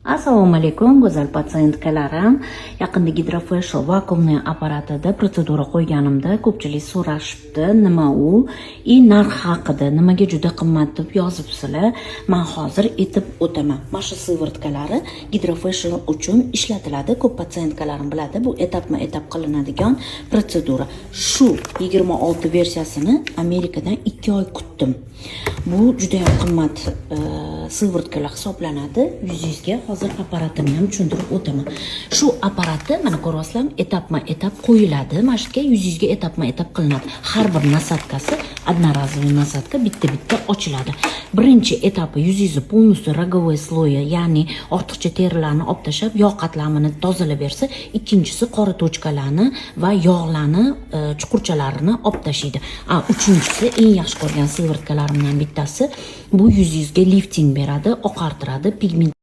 Assalomu alaykum, go'zal пациентка larim. Yaqinda Gidrofacial вакуумный apparatida protsedura qo'yganimda ko'pchilik so'rashibdi, nima u и narx haqida, nimaga juda qimmat deb yozibsizlar. Man hozir aytib o'taman. Mana shu сыворотка lari Gidrofacial uchun ishlatiladi. Ko'p пациентка larim biladi, bu etapma-etap qilinadigan protsedura. Shu 26 versiyasini Amerikadan 2 oy kutdim. Bu juda ham qimmat сыворотка lar hisoblanadi. Yuzingizga hozir apparatini ham tushuntirib o'taman. Shu apparatni mana ko'ryapsizlarmi, etapma-etap qo'yiladi. Mana shu yerga yuzingizga etapma-etap qilinadi. Har bir насадка si одноразовый насадка, bitta-bitta ochiladi. Birinchi etapi yuzingizni полностью роговой слой i, ya'ni ortiqcha terilarni olib tashlab, yog' qatlamini tozalab bersa, ikkinchisi qora точка larni va yog'larni chuqurchalarini olib tashlaydi. A uchinchisi eng yaxshi ko'rgan сыворотка larimdan bittasi, bu yuzingizga lifting beradi, oqartiradi, pigment